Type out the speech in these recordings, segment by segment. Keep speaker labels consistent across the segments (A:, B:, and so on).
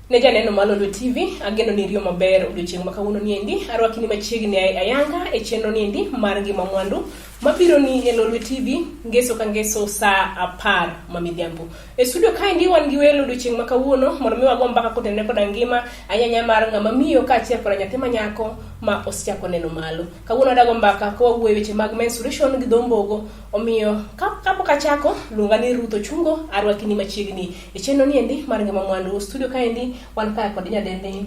A: Ne janeno mar Lolwe TV, ageno ni iriyo maber odiochieng' ma kawuono niendi. Arwaki ni machiegni ayanga e chenro niendi mar ngima mwandu mabiro ni e Lolwe TV ngeso ka ngeso saa 10 ma midhiambo. E studio kaendi wan gi welo odiochieng' ma kawuono mondo mi wago mbaka kotenore koda ngima ahinya mar ng'ama miyo kaachiel koda nyathi ma nyako ma osechako neno malo. Kawuono wadago mbaka ka wawuoyo e weche mag menstruation gi dho mbogo. Omiyo kapok achako, luonga ni Ruth Ochungo, arwaki ni machiegni e chenro niendi mar ngima mwandu. Studio kaendi wan kae kod nyadendi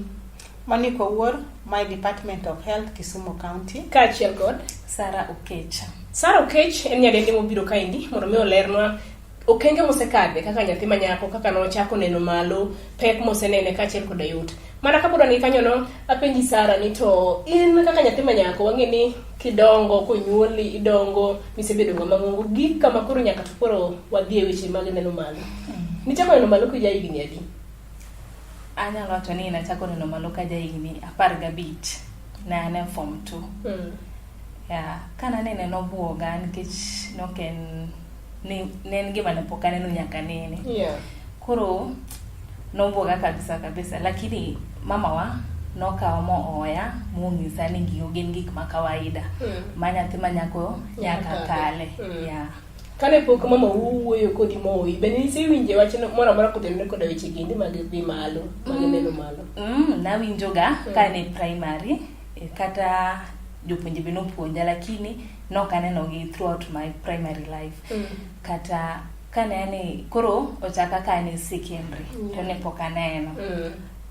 B: Monica Owuor, my Department of Health, Kisumu County.
A: Kaachiel kod
C: Sara Okech.
A: Sara Okech en nyadendi mobiro kaendi mondo mi olernwa okenge mosekadhe kaka nyathi ma nyako, kaka nochako neno malo, pek mosenene kaachiel koda yot. Mana kapod wan gi kanyono, apenji Sara ni to in kaka nyathi ma nyako, wang'e ni kidongo, konyuoli, idongo, misebedo ng'ama ng'ongo, gik kama koro nyaka to koro wadhi e weche mag neno malo. Nichako neno malo kija higni adi?
C: Anyalo wacho ni nachako neno malo ka ja higni 15. Ne an e form 2. Yeah, ka nanene nobuoga nikech nok en ne ne en gima ne pok aneno nyaka nene. Koro nobuoga kabisa kabisa, lakini mamawa nokawa mooya monyisa ni gigo gin gik ma kawaida ma nyathi ma nyako nyaka kale. Yeah.
A: Kane pok mama wuoyo kodi moyi, be nisewinje wach moro amora kotenore koda weche giendi mag dhi malo, mag neno malo?
C: Nawinjoga ka an e primary, kata jopuonje be nopuonja, lakini nok anenogi throughout my primary life. Kata kane an e, koro ochaka ka an e secondary, to ne pok aneno.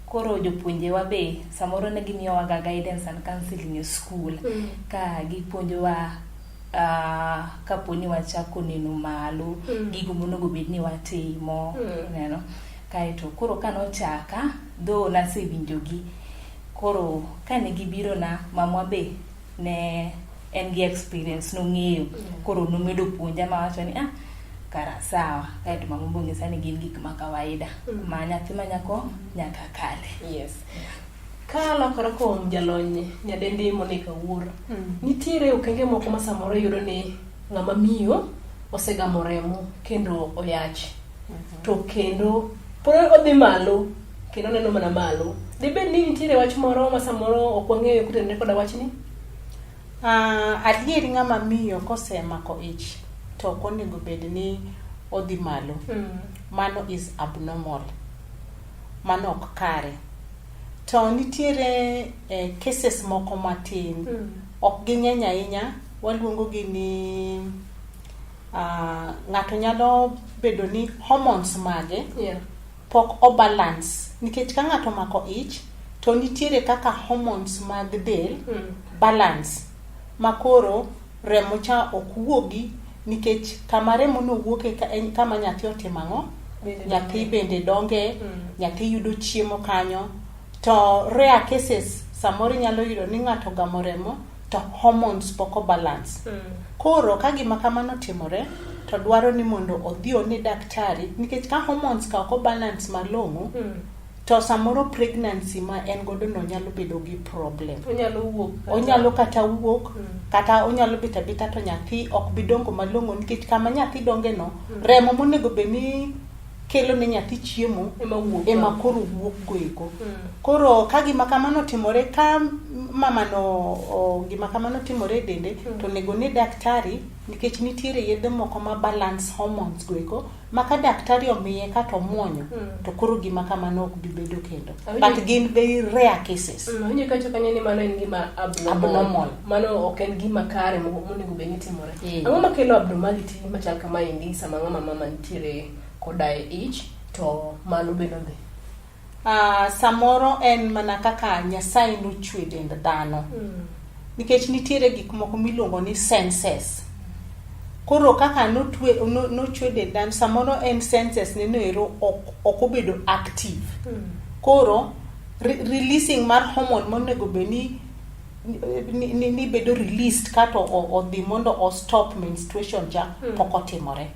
C: Koro jopuonjewa be samoro ne gimiyowaga guidance and counseling e school, ka gipuonjowa kapo ni wachako neno malo, gigo monego bed ni watimo, ineno. Kaeto koro kanochaka, though nasewinjogi, koro kane gibiro na, mamwa be ne en gi experience, nong'eyo. Koro nomedo puonja mawacho ni ah, kara sawa. Kaeto mama be onyisa ni gin gik ma kawaida ma nyathi ma nyako nyaka kale.
A: Yes. Ka lokore kuom jalony nyadendi Monica Wuor, nitiere okenge moko ma samoro iyudo ni ng'ama miyo osegamo remo kendo oyach, to kendo pod odhi malo kendo oneno mana malo. Dibed ni nitiere wach moro ma samoro ok wang'eyo kotenore koda wachni?
B: Adieri ng'ama miyo kosemako ich to ok onego bed ni odhi malo. Mano is abnormal. Mano ok kare. To nitiere cases moko matin. Ok ging'eny ahinya, waluongo gi ni ng'ato nyalo bedo ni hormones mage pok o balance, nikech ka ng'ato omako ich to nitiere kaka hormones mag del balance ma koro remo cha ok wuogi, nikech kama remo no wuoke en kama nyathi otimo ang'o? Nyathi bende donge, nyathi yudo chiemo kanyo. To rare cases samoro inyalo yudo ni ng'ato ogamo remo to hormones pok o balance. Koro ka gima kamano otimore to dwaro ni mondo odhi one daktari, nikech ka hormones ka ok o balance malong'o, to samoro pregnancy ma en godo no nyalo bedo gi problem.
A: Onyalo wuok.
B: Onyalo kata wuok, kata onyalo bet abeta to nyathi ok bi dongo malong'o, nikech kama nyathi donge no, remo monego bed ni kelo ne nyathi chiemo
A: ema wuok.
B: Ema koro wuok go eko. Koro ka gima kamano otimore, ka mama no gima kamano timore e dende, to onego ne daktari, nikech nitiere yedhe moko ma balance hormones go eko, ma ka daktari omiye kata omuonyo, to koro gima kamano ok bi bedo kendo. But gin very rare cases.
A: Awinjo kacho kanyo ni mano en gima abnormal.
B: Abnormal.
A: Mano ok en gima kare monego bed ni timore. Ang'o makelo abnormality machal kamaendi sama ng'ama mama nitiere koda e ich to malo bende odhi?
B: Samoro en mana kaka Nyasaye nochwe dend dhano. Nikech nitiere gik moko miluongo ni senses. Koro kaka nochwe dend dhano, samoro en senses ne noero ok obedo active. Koro releasing mar hormone monego bed ni bedo released kata odhi mondo o stop menstruation cha pok otimore.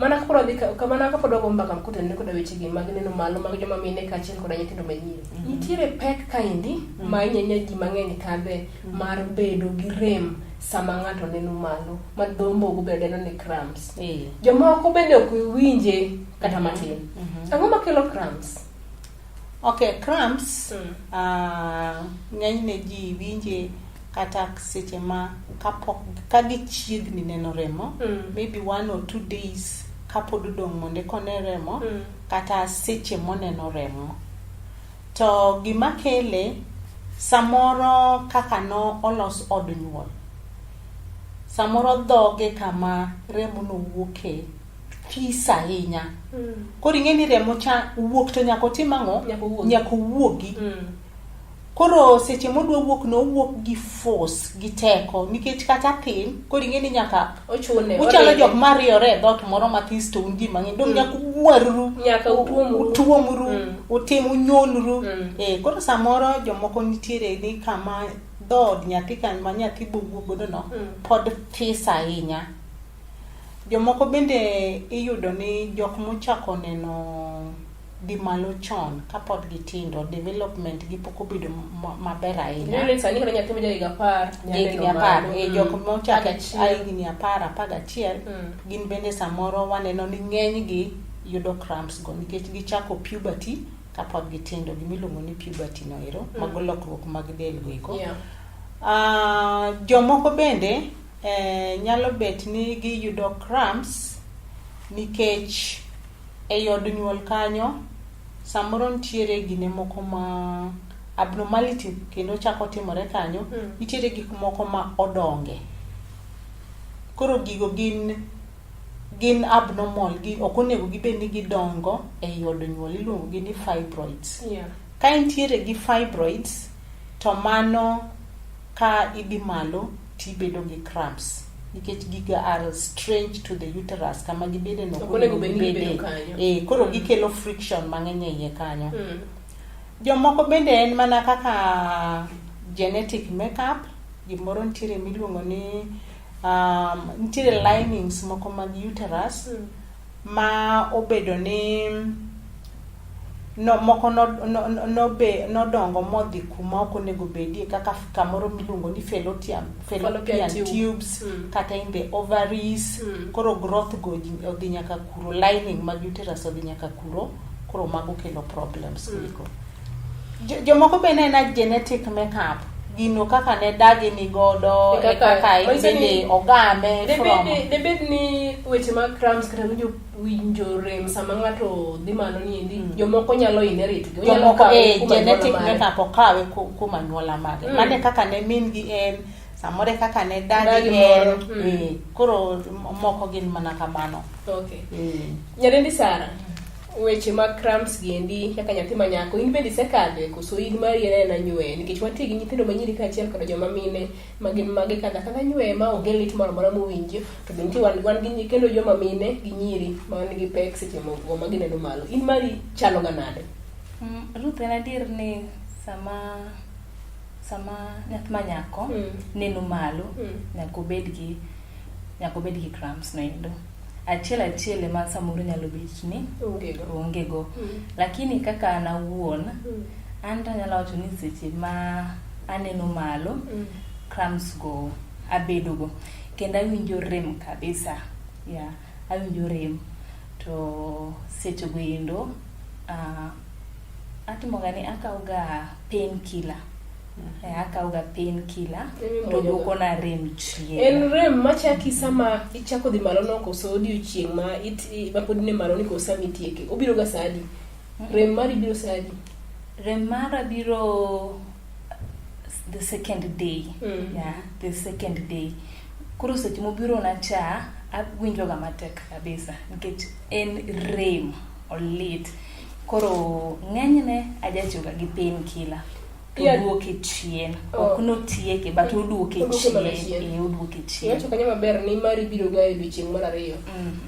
A: Mana kapod wadhi mana kapod wago mbaka kotenore koda weche gi mag neno malo mag joma mine kaachiel koda nyithindo manyiri. Nitiere pek kaendi ma inyanya ji mang'eny kadhe mar bedo gi rem sama ng'ato neno malo, ma dho mbogo bende dendo ni cramps. Jomoko bende ok winje kata matin. Ang'o makelo cramps?
B: Okay, cramps ng'enyne ji winje kata seche ma kapok ka gichiegni neno remo, maybe 1 or 2 days kapod odong' mondo eka one remo, kata seche moneno remo. To gima kele samoro kaka no olos od nyuol, samoro dhoge kama remo no wuoke this ahinya. Koro ing'e ni remo cha wuok to nyaka otim ang'o?
A: Nyaka owuogi.
B: Nyaka owuogi. Koro seche modwa wuok no, owuok gi force, gi teko, nikech kata thin. Koro ing'e ni nyaka
A: Ochune.
B: Uchalo
A: Oringe.
B: jok mariyore e dhoot moro mathis to un ji mang'eny dong' nyaka uwarru.
A: Nyaka utuomru.
B: Utuomru, utim unyonru. Koro samoro jomoko nitiere ni kama dhood nyathi kama nyathi bowuok godo no pod this ahinya. Jomoko bende iyudo ni jok mochako neno dhi malo chon kapod gitindo, development gi pok obedo maber ahinya.
A: Iyudo ni sani kata nyathi ma ja higa 10 nyalo
B: higni
A: neno
B: 10
A: malo.
B: Jok mochako
A: 11.
B: Higni 10, 11, gin bende samoro waneno ni ng'enygi yudo cramps go nikech gichako puberty kapod gitindo, gimiluongo ni puberty no ero, mago lokruok mag del go eko. Jomoko bende nyalo bet ni giyudo cramps nikech ei od nyuol kanyo samoro nitiere gine moko ma abnormality kendo chako timore kanyo. Nitiere gik moko ma odonge, koro gigo gin abnormal, ok onego gibed ni gidongo ei od nyuol, iluongo gi ni fibroids. Ka intiere gi fibroids to mano ka idhi malo tibedo gi cramps nikech giga are strange to the uterus, kama gibede no.
A: Ok onego bed ni gibedo kanyo.
B: Koro gikelo friction mang'eny e iye kanyo. Jomoko bende en mana kaka genetic makeup, gimoro nitiere miluongo ni nitiere linings moko mag uterus ma obedo ni no, moko no, no, no, no, no, nodongo modhi kuma ok onego bedie, kaka kamoro miluongo ni fallopian
A: tube.
B: tubes, kata in the ovaries. Koro growth go odhi nyaka kuro, lining mag uterus odhi nyaka kuro, koro mago kelo problems go. Jomoko bende en a genetic makeup, gino kaka ne dagi ni godo
A: E
B: e kaka en
A: manyiso ni
B: bende ogame from
A: Debed ni weche mag cramps kata winjo rem sama ng'ato dhi malo ni endi, jomoko nyalo inherit gi. Onyalo
B: Jomoko
A: kawe
B: e
A: kuom anyuola
B: genetic
A: mare.
B: makeup, okawe kuom anyuola mage. Mane kaka ne min gi en, samoro e kaka ne dagi
A: Dagi
B: en.
A: moro.
B: Koro moko gin mana kamano.
A: Okay. Nyadendi Sara, weche mag cramps gi endi kaka nyathi ma nyako, in bende isekadhe koso in mari en aena nywe? Nikech wantie gi nyithindo manyiri kaachiel koda joma mine ma gin mage kadho akadha nywe ma onge lit moro amora mowinjo, to be nitie wan gi kendo joma mine gi nyiri ma nigi pek seche moko ma gineno malo. In mari chalo ga nade?
C: Ruth, en adier ni sama nyathi ma nyako neno malo, nyaka obed gi cramps no endo. Achiel achiel ema samoro nyalo bet ni
A: Onge go.
C: Onge go. Lakini kaka an awuon, an to anyalo wacho ni seche ma aneno malo, cramps go abedo go kendo awinjo rem kabisa. Yeah, awinjo rem to seche go endo atimo ga ni akawo ga pain killer. Akawo ga pain killer to
A: Imimuonyo ga.
C: duoko na rem chien.
A: En rem machaki sama ichako dhi malo no koso odiochieng' ma ma pod in e malo ni koso sama itieke? Obiro ga sa adi? Rem mari biro sa adi?
C: Rem mara biro the second day. Yeah, the second day. Koro seche mobiro na cha, awinjo ga matek kabisa nikech en rem olit. Koro ng'enyne ajachoga gi pain killer to duoke chien.
A: Oh.
C: Ok notieke, but oduoke
A: Oduoke mana
C: chien.
A: chien.
C: Oduoke chien.
A: Iwacho kanyo maber ni mari biro ga e odiochieng' mar ariyo.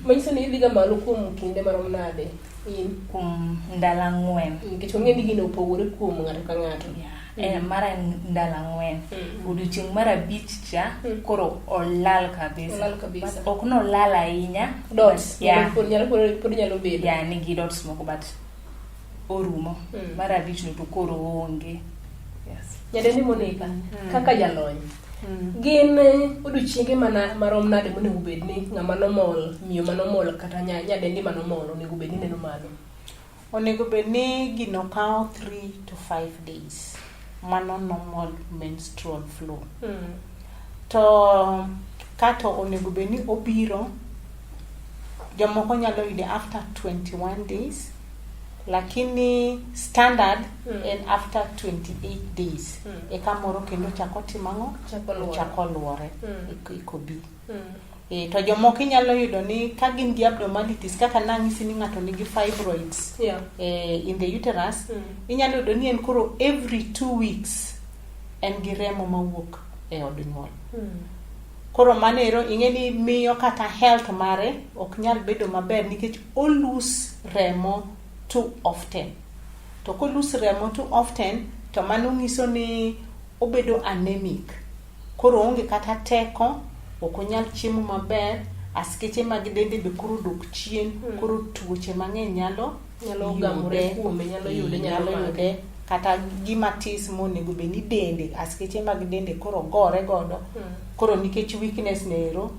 A: Manyiso ni idhi ga malo kuom kinde marom nade in?
C: Kuom ndalo 4.
A: Nikech wang'e ni gino opogore kuom ng'ato ka ng'ato.
C: Yeah. Mara en ndalo 4. Odiochieng' mar abich cha, koro olal kabisa.
A: Olal kabisa.
C: But ok nolal ahinya.
A: Dots.
C: But, yeah.
A: Pod nyalo bedo.
C: Yeah, nigi dots moko but orumo. Mar abich no to koro onge. Yes.
A: Nyadendi Monica, kaka jalony, gin odiochienge mana marom nade monego bed ni ng'ama nomol, miyo manomol kata nyadendi manomol onego bed ni neno malo?
B: Onego bed ni gino kawo 3 to 5 days. Mano normal menstrual flow. To kato onego bed ni obiro, jomoko nyalo yude after 21 days, lakini standard en after 28 days. Eka moro kendo chako timo ang'o?
A: Chako luore.
B: Chako luore. Eko bi. To jomoko inyalo yudo ni ka gin gi abnormalities kaka nang'isi ni ng'ato nigi fibroids in the uterus, inyalo yudo ni en koro every 2 weeks en gi remo mawuok e od nyuol. Koro mano ero ing'e ni miyo kata health mare ok nyal bedo maber nikech o lose remo too often. To ko lose remo too often to mano nyiso ni obedo anemic. Koro oonge kata teko, ok onyal chiemo maber, askeche mag dende be koro dok chien, koro tuoche mang'eny nyalo
A: Nyalo gamore kuome, nyalo yude, nyalo
B: nyalo
A: make.
B: yude kata gima tis monego bed ni dende, askeche mag dende koro gore godo. Koro nikech weakness ne ero,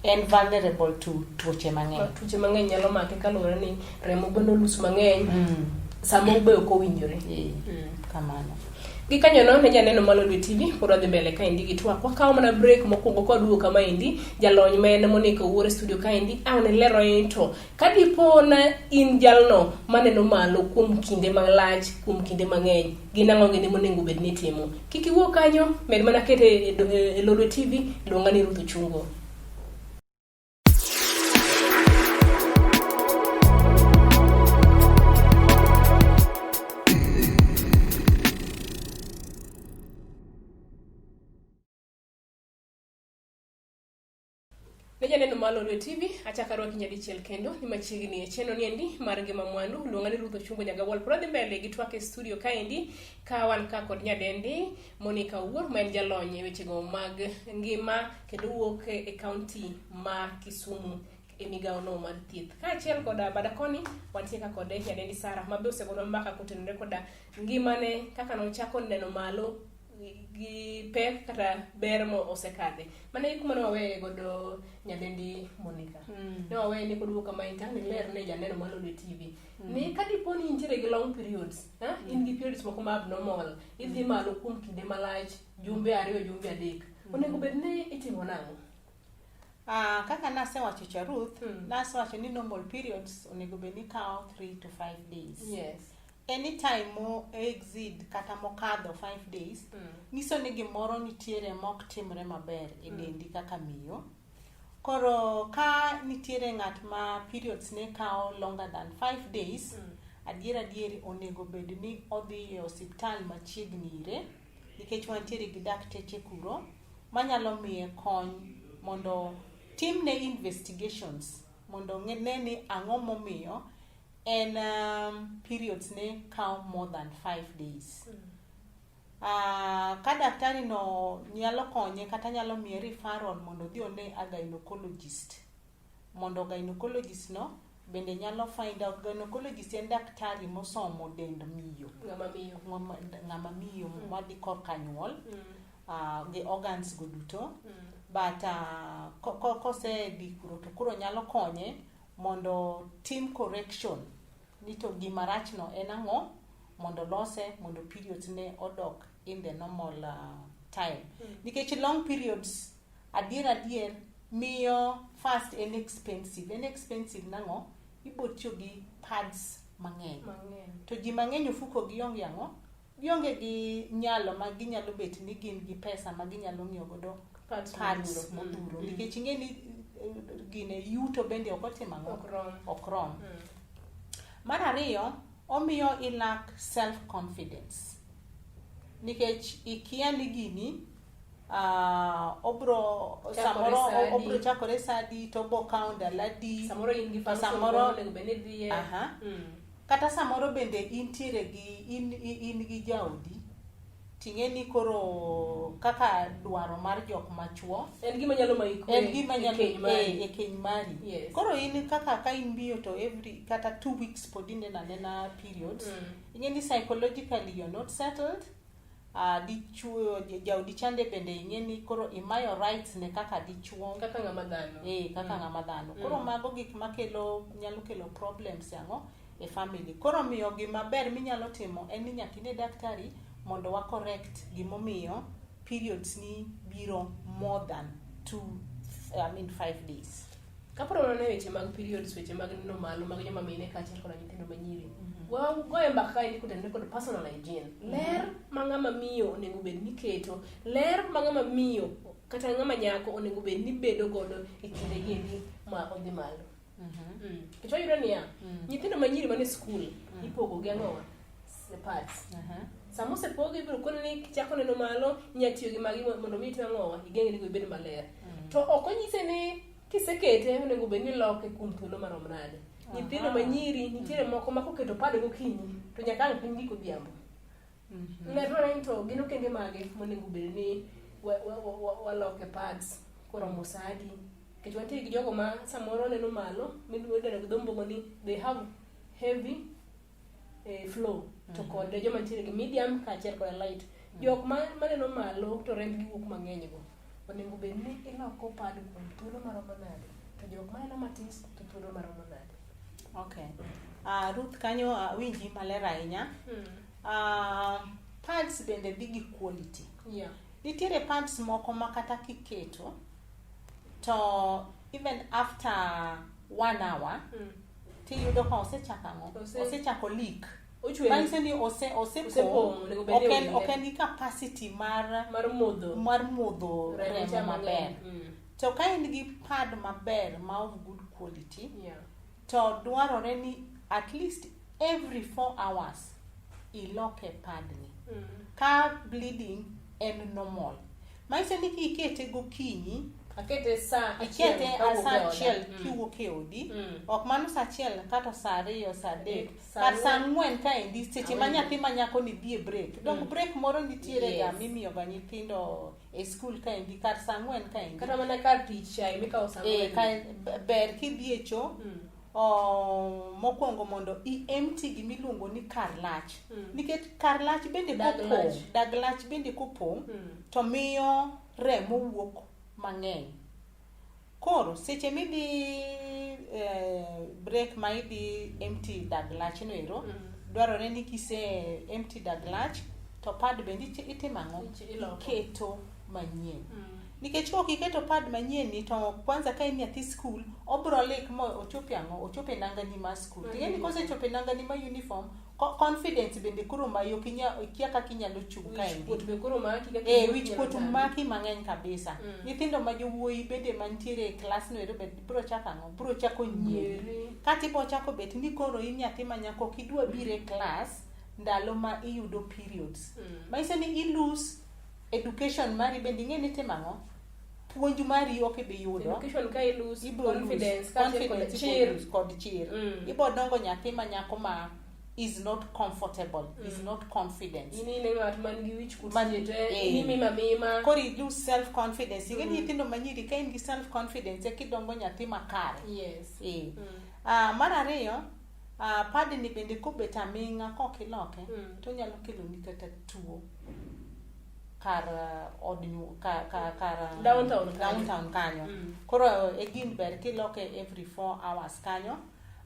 B: en vulnerable to tuoche mang'eny.
A: Tuoche mang'eny nyalo make kaluwore ni remo bende olus mang'eny, samo be ok owinjore.
B: Kamano.
A: Gikanyono ne janeno mar Lolwe TV pod wadhi mbele kaendi gi twak. Wakawo mana break mokwongo kwaduogo kama endi, jalony ma en Monica Owuor e studio kaendi ang' ne lero ni to ka dipo na in jalno maneno malo kuom kinde malach, kuom kinde mang'eny, gin ang'o gini monego bed ni itimo. Kik iwuog kanyo, med mana kete e Lolwe TV, luonga ni Ruth Ochungo. Ne janeno mar Lolwe TV, achako arwaki nyadichiel kendo ni machiegni e chenro niendi mar ngima mwandu. Luonga ni Ruth Ochungo Nyagawal. Pod wadhi mbele gi twak e studio kaendi ka wan ka kod nyadendi Monica Owuor ma en jalony e wechego mag ngima kendo wuok e kaunti ma Kisumu e migawo no mar thieth. Kaachiel koda bada koni wantie ka kode nyadendi Sara ma be osegonwa mbaka kotenore koda ngimane kaka nochako neno malo gi pek kata ber mo osekadhe. Mano e kuma ne waweye godo nyadendi Monica. Ne waweye ni koduogo kama in tang' iler ne janeno mar Lolwe TV. Ni ka dipo ni intiere gi long periods, in gi periods moko ma abnormal, idhi malo kuom kinde malach, jumbe 2, jumbe 3. Onego bed ni itimo nang'o?
B: Kaka nasewacho cha Ruth, nasewacho ni normal periods onego bed ni kawo 3 to 5 days. Anytime mo exceed kata mokadho 5 days, nyiso ni gimoro nitiere mok timre maber e dendi kaka miyo. Koro ka nitiere ng'at ma periods ne kawo longer than 5 days, adier adier onego bed ni odhi e osiptal machiegni ire, nikech wantiere gi dakteche kuro manyalo miye kony mondo timne investigations mondo ne ni ang'o momiyo en periods ne kawo more than 5 days. Ka daktari no nyalo konye kata nyalo miye referral mondo odhi one a gynecologist, mondo gynecologist no bende nyalo find out. Gynecologist en daktari mosomo dend miyo,
A: Ng'ama miyo.
B: Ng'ama miyo madhi korka nyuol, gi organs go duto. But kosedhi kuro to koro nyalo konye mondo tim correction ni to gima rach no en ang'o, mondo lose mondo periods ne odok in the normal time. Nikech long periods adier adier miyo first en expensive. En expensive nang'o? Ibo tiyo gi pads mang'eny.
A: Mang'eny.
B: To ji mang'eny ofuko gionge ang'o? Gionge gi nyalo ma ginyalo bet ni gin gi pesa ma ginyalo ng'iewo godo
A: Pads
B: pads
A: modhuro.
B: modhuro. Nikech ing'e ni gine yuto bende ok otimo ang'o?
A: Ok rom.
B: Ok rom. Mar ariyo, omiyo i lack self confidence. Nikech ikia ni gini obro
A: Chakore
B: samoro
A: sa adi.
B: obro chakore sa adi to obo kawo ndalo adi.
A: Samoro in gi
B: To
A: function
B: samoro
A: moro onego bed ni idhiye.
B: Kata samoro bende intiere gi in gi jaodi ting'e ni koro kaka dwaro mar jok machuo
A: En gima nyalo mayi kwe
B: en gima
A: e
B: nyalo
A: keny mari.
B: e keny mari. Koro in kaka ka in miyo to every kata 2 weeks pod ineno anena periods. Ing'e ni psychologically you're not settled. Dichuo jaodi chande bende ing'e ni koro imayo rights ne kaka dichuo.
A: Kaka ng'ama dhano.
B: Kaka ng'ama dhano. Koro mago gik makelo nyalo kelo problems ang'o? e family. Koro omiyo gima ber minyalo timo en ni nyaka ine daktari mondo wa correct gimomiyo periods ni biro more than two, I mean 5 days.
A: Kaporo waneno weche mag periods, weche mag neno malo mag joma mine kaachiel koda nyithindo manyiri. Wagoye mbaka kaendi kotenore kod personal hygiene. Ler ma ng'ama miyo onego bed ni keto, ler ma ng'ama miyo kata ng'ama nyako onego bed ni bedo godo e kinde gi endi ma odhi malo. Nikech wayudo niya, nyithindo manyiri mane skul ipogo gi ang'owa? Pads. Sama osepogi ibiro koni ni kichako neno malo inya tiyo gi magi mondo mi itim ang'owa igeng'ri go ibed maler. To ok onyise ni kisekete onego bed ni iloke kuom thuolo marom nade. Nyithindo manyiri nitiere moko ma koketo pad gokinyi to nyaka ang' piny gik odhiambo. Lerna ni to gin okenge mage monego bed ni waloke pads koromo sa adi? Nikech wantie gi jogo ma samoro neno malo midendo gi dho mbogo ni they have heavy flow to kod joma nitiere gi medium kaachiel kod light. Jok ma maneno malo to rembgi wuok mang'eny go onego bed ni iloko pad kuom thuolo maromo nade to jok maneno matis to thuolo maromo nade?
B: Okay. Ruth kanyo winji maler ahinya. Pads bende dhi gi quality. Nitiere pads moko ma kata kiketo to even after one hour tiyudo ka osechako ang'o? Osechako leak.
A: Ochwer.
B: Manyiso ni osepong'.
A: Osepong', onego bed ni
B: Ok en
A: owinjore.
B: ok en gi capacity mar
A: Mar modho
B: mar modho
A: remo
B: remo
A: cha
B: maber.
A: mang'eny.
B: To ka in gi pad maber ma of good quality to dwarore ni at least every 4 hours iloke padni. Ka bleeding en normal. Manyiso ni kikete gokinyi
A: Akete sa achiel
B: ikete
A: kawuok
B: sa
A: e oda.
B: achiel kiwuok e odi ok mano sa achiel kata sa 2, sa 3,
A: Sa
B: kata sa
A: 4.
B: 4 kaendi seche ma
A: Awinjo.
B: nyathi ma nyako ni dhi e break dong break moro nitiere ga mimiyo ga nyithindo e skul kaendi kar sa 4 kaendi.
A: Kata mana kar tich chae mikawo sa 4.
B: Ka ber kidhi e cho mokwongo mondo i empty gimiluongo ni kar lach nikech kar lach bende
A: Dag
B: kopong'
A: lach.
B: dag lach bende kopong' to miyo remo wuok mang'eny. Koro seche midhi break ma idhi empty dag lach no ero dwarore ni kise empty dag lach to pad bende itimo ang'o?
A: Iloko.
B: Iketo manyien. Nikech kok iketo pad manyien ni to kwanza ka in nyathi skul obro leak ma ochope ang'o? Ochope nangani mar skul. Ting'e ni kosechopo e nangani mar uniform confidence bende koro mayi ok inya ikia kaka inyalo chung' kaendi.
A: Wich kuot be koro maki kaka
B: Wich
A: inyalo
B: kuot
A: tami.
B: maki mang'eny kabisa. Nyithindo ma jowuoyi bende mantiere e klas no ero be bro chako ang'o? Bro chako nyieri.
A: Nyieri.
B: Kata ibo chako bet ni koro in nyathi ma nyako ok idwa biro e klas ndalo ma iyudo periods. Manyiso ni i lose education mari bende ing'e ni itimo ang'o? Puonj mari ok ibi yudo.
A: Education ka i lose
B: Ibro lose
A: confidence kaachiel kod
B: confidence ibro
A: chir.
B: lose kod chir. Ibo dongo nyathi ma nyako ma is not comfortable, is not confident.
A: In ine ng'at man gi wich kuot seche te, in imima mima.
B: Koro i lose self confidence. Ing'e ni nyithindo manyiri ka in gi self confidence eka idongo nyathi makare. Mar ariyo, pad ni bende kobet aming'a kok iloke to onyalo keloni kata tuo kar od kar
A: Downtown kanyo.
B: Downtown kanyo. Koro again ber kiloke every 4 hours kanyo.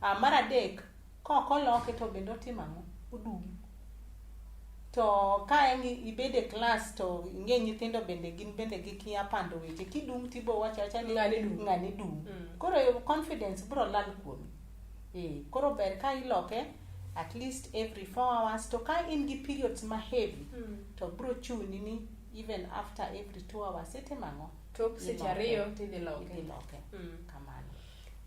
B: Mar adek, kok oloke to bende otimo ang'o? Odum. To ka en ibede klas to ing'e nyithindo bende gin bende gikia pando weche. Kidum tibo wacho awacha ni
A: Ng'ani dum.
B: Ng'ani dum. Koro confidence bro lal kuomi. Koro ber ka iloke at least every 4 hours to ka in gi periods ma heavy to bro chuni ni even after every 2 hours itimo ang'o?
A: Tok seche
B: Iloke.
A: 2 tidhi loke.
B: Idhi loke. Kamano.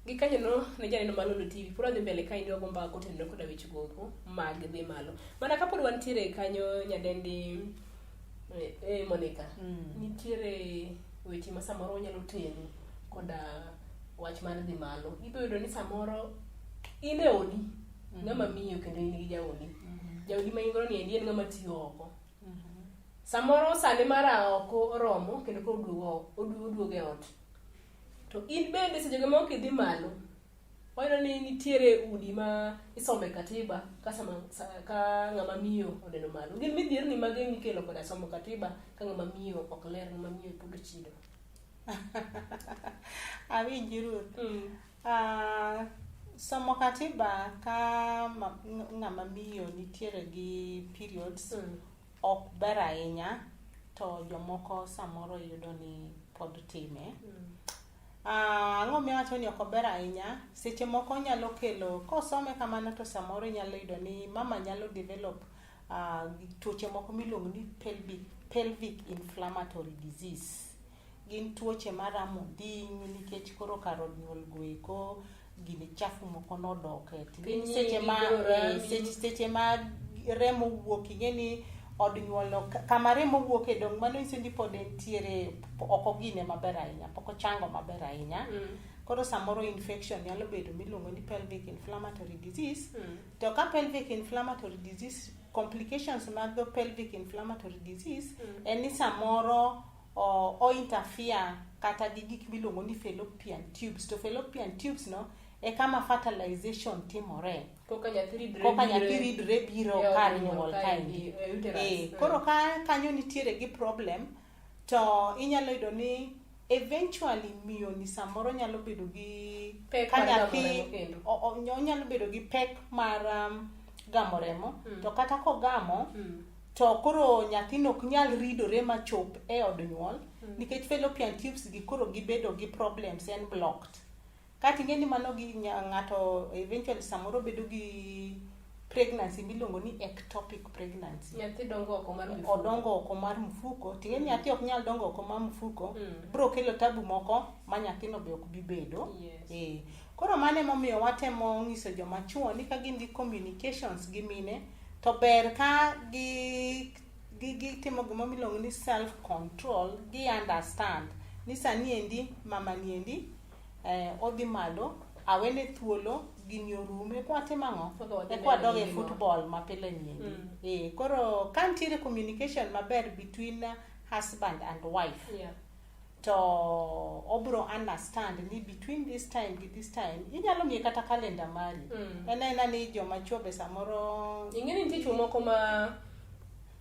A: Gi kanyono ne janeno mar Lolwe TV pod wadhi mbele kaendi wago mbaka kotenore koda weche goeko mag dhi malo. Mana kapod wantiere kanyo nyadendi Monica, nitiere weche ma samoro wanyalo teno koda wach mar dhi malo. Ibiro yudo ni samoro in e odi, ng'ama miyo kendo in gi jaodi. Jaodi ma in godo ni endi en ng'ama tiyo oko. Samoro sane mar aa oko oromo kendo koro oduogo e ot. To in bende seche go ma ok idhi malo, wayudo ni nitiere udi ma isome katiba ka sama ka ng'ama miyo oneno malo. Gin midhierni mage mikelo koda somo katiba ka ng'ama miyo ok ler, ng'ama miyo pod ochido.
B: Awinji Ruth. Somo katiba ka ng'ama miyo nitiere gi periods ok ber ahinya to jomoko samoro yudo ni pod time. Ang'o miwacho ni ok ober ahinya? Seche moko onyalo kelo kosome kamano to samoro inyalo yudo ni mama nyalo develop tuoche moko miluongo ni pelvic inflammatory disease. Gin tuoche maramo dhiny nikech koro kar od nyuol goeko gini chafu moko nodoke.
A: Piny
B: Seche ma
A: koro rami.
B: seche ma remo wuok ing'e ni od nyuol no kama remo wuoke dong mano nyiso ni pod entiere ok ogine maber ahinya pok ochango maber ahinya. Koro samoro infection nyalo bedo miluongo ni pelvic inflammatory disease. To ka pelvic inflammatory disease complications mag pelvic inflammatory disease en ni samoro o interfere kata gi gik miluongo ni fallopian tubes to fallopian tubes no e kama fertilization timore.
A: Koka nyathi ridre
B: Koka
A: biro
B: nyathi ridre biro
A: e od
B: kar
A: nyuol
B: nyuol
A: kaendi,
B: kaendi.
A: e uterus.
B: Koro ka kanyo nitiere gi problem to inyalo yudo ni eventually miyo ni samoro nyalo bedo gi
A: Pek
B: ka
A: mar gamo
B: nyathi
A: remo kendo.
B: onyalo bedo gi pek mar gamo remo to kata kogamo to koro nyathino ok nyal ridore machop e od nyuol nikech fallopian tubes gi koro gibedo gi problems en blocked. Kata ing'e ni mano gi ng'ato eventually samoro bedo gi pregnancy miluongo ni ectopic pregnancy.
A: Nyathi dongo oko mar mfuko.
B: Odongo oko mar mfuko. Ting'e ni nyathi ok nyal dongo oko mar mfuko. Bro kelo tabu moko ma nyathino be ok bi bedo. Koro mano emomiyo watemo nyiso joma chuo ni ka gin gi communications gi mine to ber ka gitimo gima miluongo ni self control, gi understand ni sani endi mama ni endi odhi malo awene thuolo gini orume eka watimo ang'o?
A: Kaka wadhi
B: Eka wadog e
A: mbele gi ngima.
B: football mapile ni endi. Koro ka nitiere communication maber between husband and wife to obro understand ni between this time gi this time inyalo miye kata kalenda mari. En aena ni joma chuo be samoro
A: Ing'e ni nitie chuo moko ma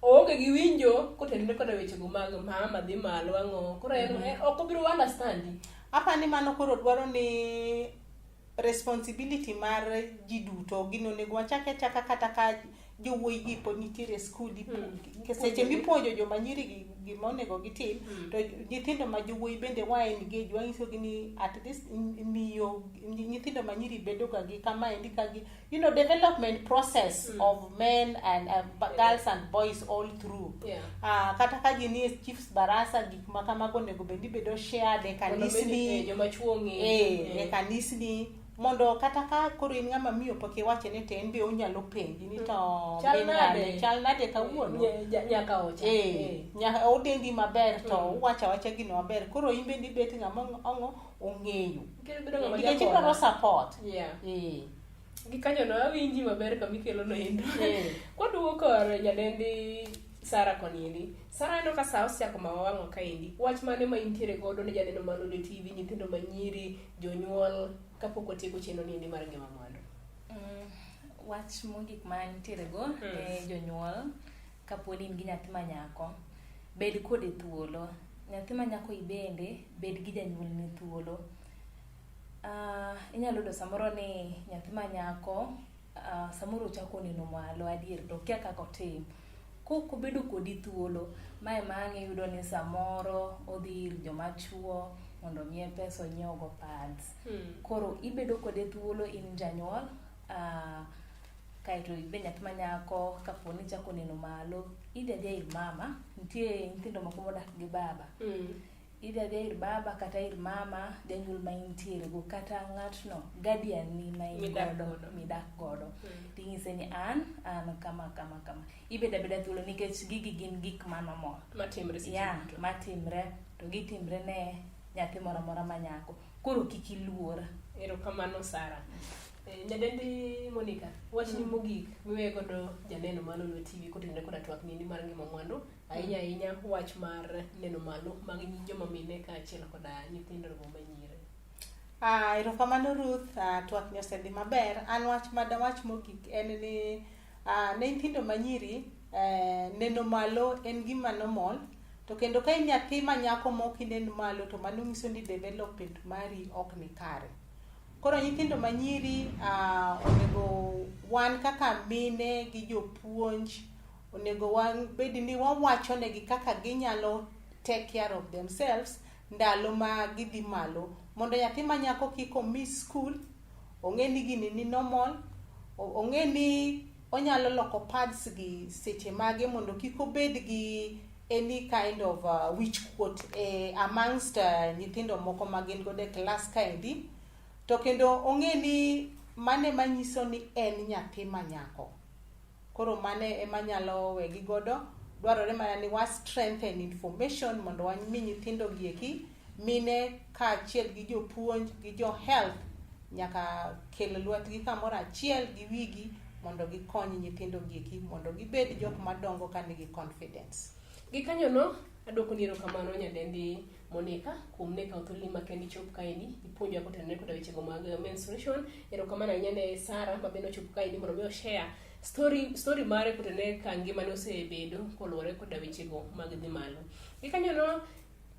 A: oonge gi winjo kotenore koda wechego mag mama dhi malo ang'o koro en ok obiro understand.
B: Apa ni mano koro dwaro ni responsibility mar ji duto gino onego wachak achaka kata ka jowuoyi gi pod nitiere e skul seche mipuonjo joma nyiri gi gima onego gitim to nyithindo ma jowuoyi bende wa engage wanyisogi ni at this miyo nyithindo ma nyiri bedo ga gi kama endi ka gi you know development process of men and girls and boys all through. Kata ka ji nie chiefs barasa gik ma kamago onego bed ni bedo shared e
A: Mondo bed ni,
B: kanisni.
A: joma chuo ong'e.
B: E kanisni mondo kata ka koro in ng'ama miyo pok iwache ni to en be onyalo penji ni to
A: Chal
B: min
A: nade?
B: ng'ane, chal nade kawuono?
A: Nyaka ocha.
B: Odendi maber to uwacho awacha gino maber koro in bende ibet ng'ama ong'eyo.
A: Nikech bedo ng'ama
B: Nikech
A: jakona.
B: idwaro support.
A: Gikanyo no awinji maber kama ikelo no endo. Kwaduogo kor nyadendi Sara koni endi. Sara aneno ka sa osechako mawa wang'wa kaendi. Wach mane ma intiere godo ne janeno mar Lolwe TV, nyithindo manyiri, jonyuol kapok watieko chenro ni endi mar ngima mwandu?
C: Wach mogik ma nitiere go ne jonyuol kapo ni in gi nyathi ma nyako, bed kode thuolo. Nyathi ma nyako ibende bed gi janyuolni thuolo. Inyalo yudo samoro ni nyathi ma nyako samoro ochako neno malo adier to okia kaka otim. Kok obedo kodi thuolo, mae ma ang' iyudo ni samoro odhi ir joma chuo mondo omiye pesa onyiew go pads. Koro ibedo kode thuolo in janyuol, kaeto ibe nyathi ma nyako kapo ni ichako neno malo, idhi adhiya ir mama, nitie nyithindo moko modak gi baba. Idhi adhiya ir baba kata ir mama, janyuol ma intiere go kata ng'atno, guardian ni ma in
A: Midak
C: godo,
A: godo.
C: midak godo. Ting'ise ni an kama, kama, kama. Ibedo abeda thuolo nikech gigi gin gik ma normal.
A: Matimre seche duto.
C: Matimre, to gitimre ne nyathi moro amora ma nyako. Koro kik iluor.
A: Erokamano Sara. Nyadendi Monica, wachni mogik miweyo godo janeno mar Lolwe TV kotenore koda twak ni mar ngima mwandu, ahinya ahinya wach mar neno malo mag joma mine kaachiel koda nyithindo go manyiri.
B: Erokamano Ruth, twak ni osedhi maber. An wach madawach mogik en ni ne nyithindo manyiri neno malo en gima normal, to kendo ka in nyathi ma nyako ma ok inen malo to mano nyiso ni development mari ok ni kare. Koro nyithindo manyiri onego wan kaka mine gi jopuonj onego wabed ni wawachonegi kaka ginyalo take care of themselves ndalo ma gidhi malo mondo nyathi ma nyako kik omi skul ong'e ni gini ni normal ong'e ni onyalo loko pads gi seche mage mondo kik obed gi any kind of wich kuot amongst nyithindo moko ma gin godo e klas kaendi to kendo ong'e ni mane manyiso ni en nyathi ma nyako. Koro mane ema nyalo wegi godo. Dwarore mana ni wa strengthen information mondo wami nyithindo gi eki mine kaachiel gi jopuonj gi jo health nyaka kel lwetgi kamoro achiel gi wigi mondo gikony nyithindo gi eki mondo gibed jok madongo ka nigi confidence.
A: Gikanyono adwoko ni erokamano nyadendi Monica kuom ne kawo thuoloni makende ichop kaendi ipuonjwa kotenore koda wechego mag menstruation. Erokamano ahinya ne Sara ma bende ochopo kaendi mondo mi oshare story mare kotenore ka ngimane osebedo koluwore koda wechego mag dhi malo. Gikanyono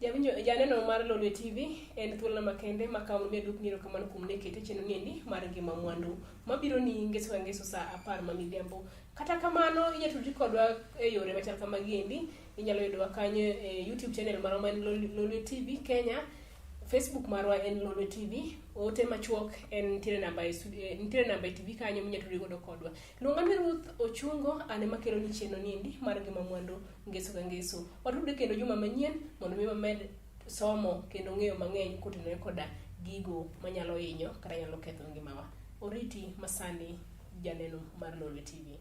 A: jawinjo janeno mar Lolwe TV en thuolona makende ma kawo mi aduokni erokamano kuom ne kete chenro niendi mar ngima mwandu mabiro ni ngeso ka ngeso saa 10 ma midhiambo. Kata kamano inyalo tudri kodwa e yore machal kamagi endi. Inyalo yudowa kanyo e YouTube channel marwa ma en Lolwe TV Kenya, Facebook marwa en Lolwe TV, ote machuok en nitiere namba e nitiere namba e TV kanyo minyalo tudri godo kodwa. Luonga ni Ruth Ochungo, an ema kelo ni chenro niendi mar ngima mwandu ngeso ka ngeso. Watudre kendo juma manyien mondo mi wamed somo kendo ng'eyo mang'eny kotenore koda gigo manyalo hinyo kata nyalo ketho ngimawa. Oriti masani janeno mar Lolwe TV.